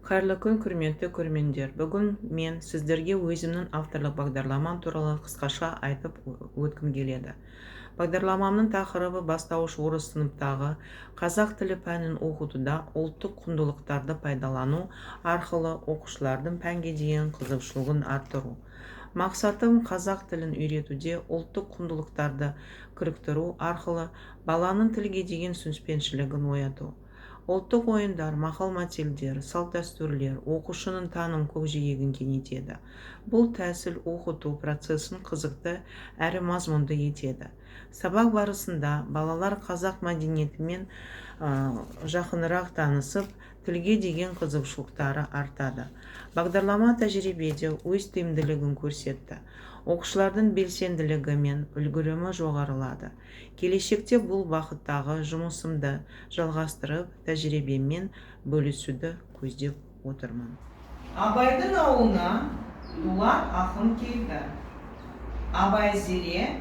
Қайырлы күн, құрметті көрермендер. Бүгін мен сіздерге өзімнің авторлық бағдарламам туралы қысқаша айтып өткім келеді. Бағдарламамның тақырыбы бастауыш орыс сыныптағы қазақ тілі пәнін оқытуда ұлттық құндылықтарды пайдалану арқылы оқушылардың пәнге деген қызығушылығын арттыру. Мақсатым қазақ тілін үйретуде ұлттық құндылықтарды кіріктіру арқылы баланың тілге деген сүйіспеншілігін ояту. Ұлттық ойындар, мақал-мәтелдер, салт-дәстүрлер оқушының таным көкжиегін кеңейтеді. Бұл тәсіл оқыту процесін қызықты әрі мазмұнды етеді. Сабақ барысында балалар қазақ мәдениетімен жақынырақ танысып, тілге деген қызығушылықтары артады. Бағдарлама тәжірибеде өз тиімділігін көрсетті. Оқушылардың белсенділігі мен үлгерімі жоғарылады. Келешекте бұл бағыттағы жұмысымды жалғастырып, тәжірибеммен бөлісуді көздеп отырмын. Абайдың ауылына Дулат ақын келді. Абай Зере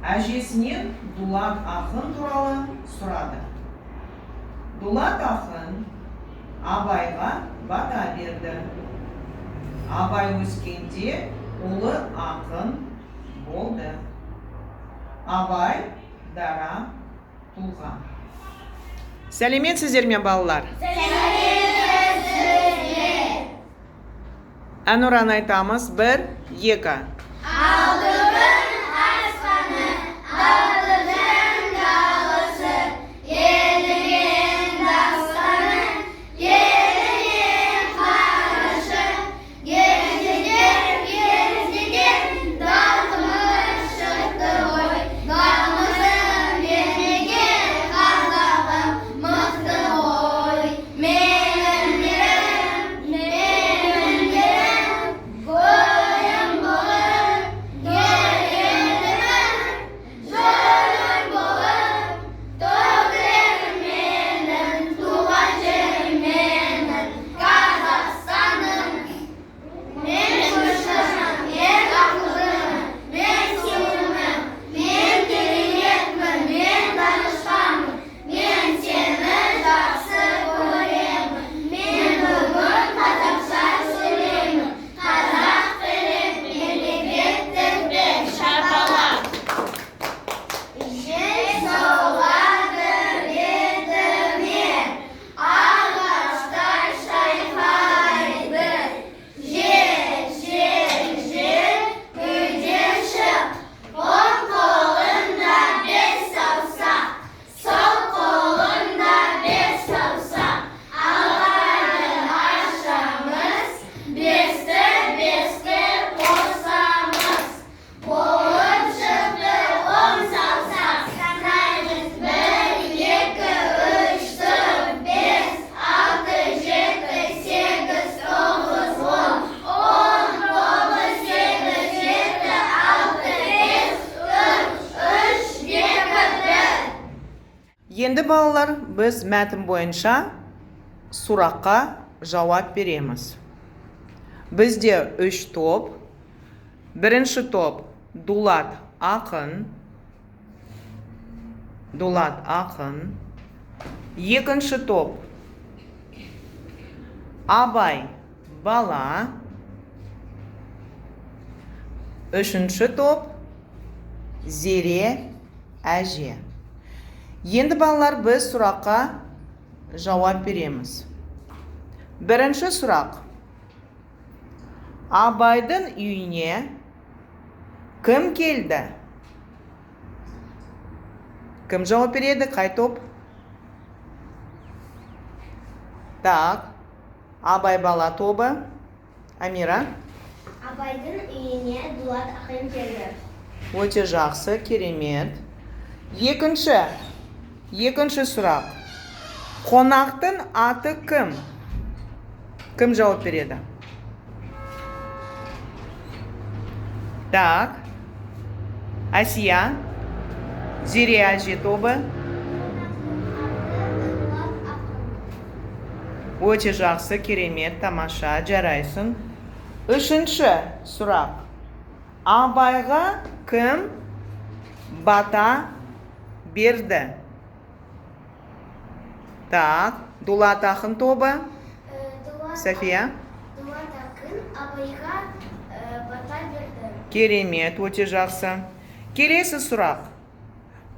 әжесінен Дулат ақын туралы сұрады. Дулат ақын Абайға бата берді. Абай өскенде ұлы ақын болды. Абай дара тұлға. Сәлеметсіздер ме, балалар? Сәлеметсіздер! Әнұран айтамыз. 1, 2. Алты күн аспаны, алты түн даласы, Едіген дастаны, Едіген қарашы, Ержеткен, ержеткен, даңқымыз шықты ғой, Намысын бермеген қазағым мықты ғой. Менің ерім, менің ерім, көлім болып, келгенімін, жырым болып, төгілерім менің, туған жерім менің, Қазақстаным. Мен күштімін, мен ақылдымын, мен сұлумын, мен кереметмін, мен данышпанмын, мен сені жақсы көремін. Мен бүгін қазақша сөйлеймін. Қазақ тілі мемлекеттік тіл. Шапалақ. Жел соғады бетіме, ағаштар шайқайды. Жел, жел, жел, үйден шық. Оң қолында бес саусақ, сол қолында бес саусақ. Алғаны ашамыз, бесті беске қосамыз. Болып шықты он саусақ. Санаймыз: бір, екі, үш, төрт, бес, алты, жеті, сегіз, тоғыз, он. Он, тоғыз, сегіз, жеті, алты, бес, төрт, үш, екі, бір. Енді, балалар, біз мәтін бойынша сұраққа жауап береміз. Бізде үш топ. Бірінші топ Дулат ақын. Дулат ақын. Екінші топ Абай бала. Үшінші топ Зере әже. Енді, балалар, біз сұраққа жауап береміз. Бірінші сұрақ. Абайдың үйіне кім келді? Кім жауап береді? Қай топ? Так, Абай бала тобы. Амира. Абайдың үйіне Дулат ақын келді. Өте жақсы, керемет. Екінші сұрақ. Қонақтың аты кім? Кім жауап береді? Так. Әсия. Зере әже тобы. Дулат ақын. Өте жақсы, керемет, тамаша, жарайсың. Үшінші сұрақ. Абайға кім бата берді? Так, Дулат ақын тобы. Дулат София. Дулат ақын Абайға бата берді. Керемет, өте жақсы. Келесі сұрақ.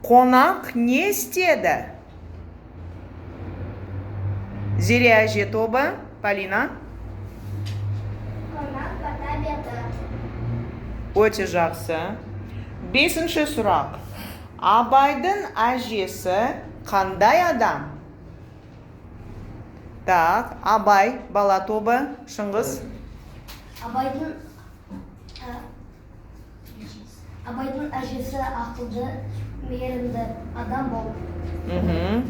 Қонақ не істеді? Зере әже тобы, Полина. Қонақ бата берді. Өте жақсы. Бесінші сұрақ. Абайдың әжесі қандай адам? Так, Абай бала тобы, Шыңғыс. Абайдың Абайдың әжесі ақылды, мейірімді адам болды.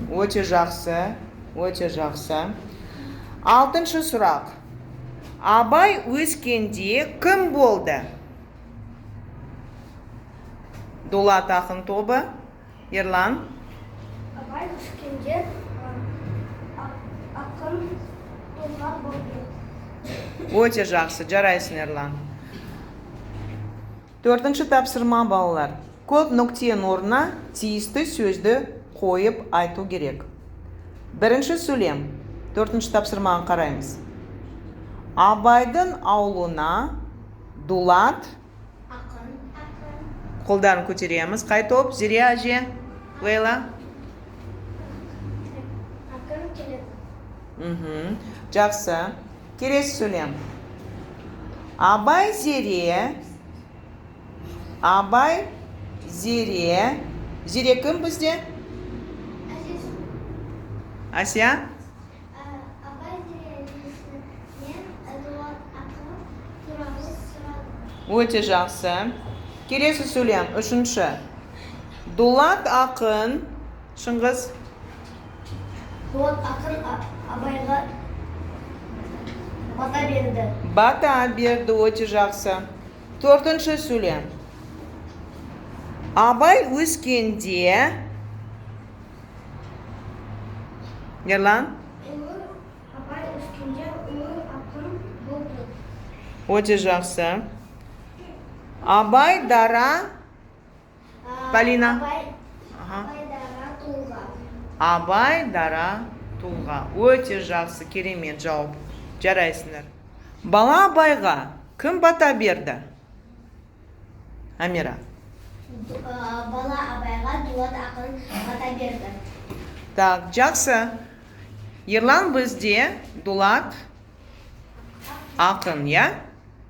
Өте жақсы, өте жақсы. Алтыншы сұрақ. Абай өскенде кім болды? Дулат ақын тобы, Ерлан. Абай өскенде ақын тұлға болды. Өте жақсы, жарайсың, Ерлан. Төртінші тапсырма, балалар. Көп нүктенің орнына тиісті сөзді қойып айту керек. Бірінші сөйлем. Төртінші тапсырманы қараймыз. Абайдың ауылына Дулат Ақын. Қолдарын көтереміз. Қай топ? Зере әже, Лейла. Ақын келеді. Жақсы. Келесі сөйлем. Абай Зере. Абай Зере. Зере кім бізде? Әжесі. Әсия? Абай Зере әжесінен Дулат ақын туралы сұрады. Өте жақсы. Келесі сөйлем, үшінші. Дулат ақын, Шыңғыс. Дулат ақын Абайға бата берді. Бата берді, өте жақсы. Төртінші сөйлем. Абай өскенде. Ерлан? Ұлы Абай өскенде ұлы ақын болды. Өте жақсы. Абай дара. Полина. Абай, Аха. Абай дара тұлға. Абай дара тұлға. Өте жақсы, керемет жауап. Жарайсыңдар. Бала Абайға кім бата берді? Амира. Бала Абайға Дулат ақын бата берді. Так, жақсы. Ерлан бізде Дулат ақын, иә?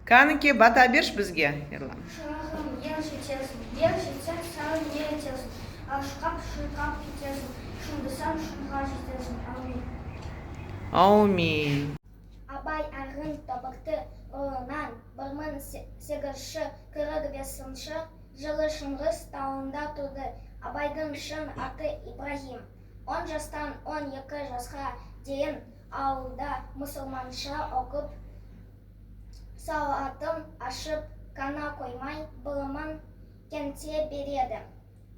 Кәнеке, бата берші бізге, Ерлан. Шырағым, ер жетерсің, ер жетсең, сары не етерсің, шырқап шырқап кетерсің, шыңдасаң шыңға жетерсің. Әумин. Аумин. Абай Арғын Тобықты руынан 1845 жылы Шыңғыс тауында туды. Абайдың шын аты Ибрагим. 10 жастан 12 жасқа дейін ауылда мұсылманша оқып, сауатын ашып қана қоймай, білімін кеңте береді.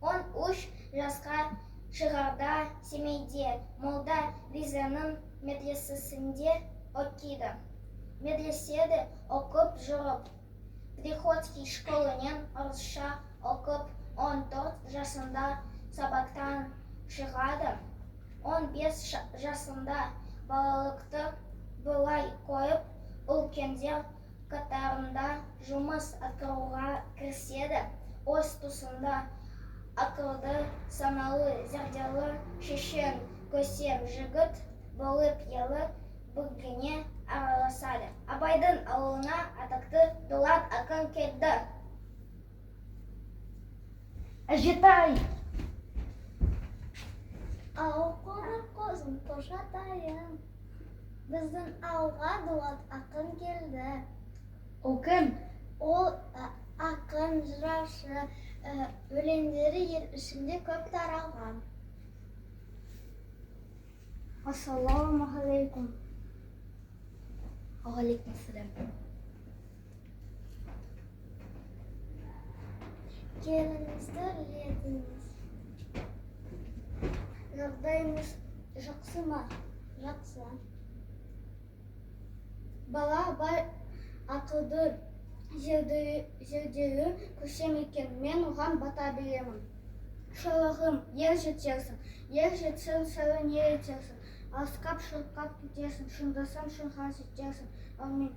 13 жасқа шығарда Семейде Молда Ризаның медресесінде оқиды. Медреседе оқып жүріп, Приходский школынан орысша оқып, 14 жасында сабақтан шығады. 15 жасында балалықты былай қойып, үлкендер қатарында жұмыс атқаруға кіріседі. Өз тұсында ақылды, саналы, зерделі, шешен, көсем жігіт болып елі бірлігіне араласады. Абайдың ауылына атақты Дулат ақын келді. Әжетай! Ау, қоңыр қозым, тоқшатайым. Біздің ауылға Дулат ақын келді. Ол кім? Ол ақын, жыраушы, өлеңдері ел ішінде көп таралған. Ассалаумағалейкум. Уағалейкумассалам. Келіңіздер, едіңіз. Жағдайыңыз жақсы ма? Жақсы. Бала Абай ақылды, зерделі, көсем екен. Мен оған бата беремін. Шырағым, ер жетерсің. Ер жетсең, сары не етерсің? Алысқап шырқап кетесің, шыңдасам шыңға жетесің. Әумин.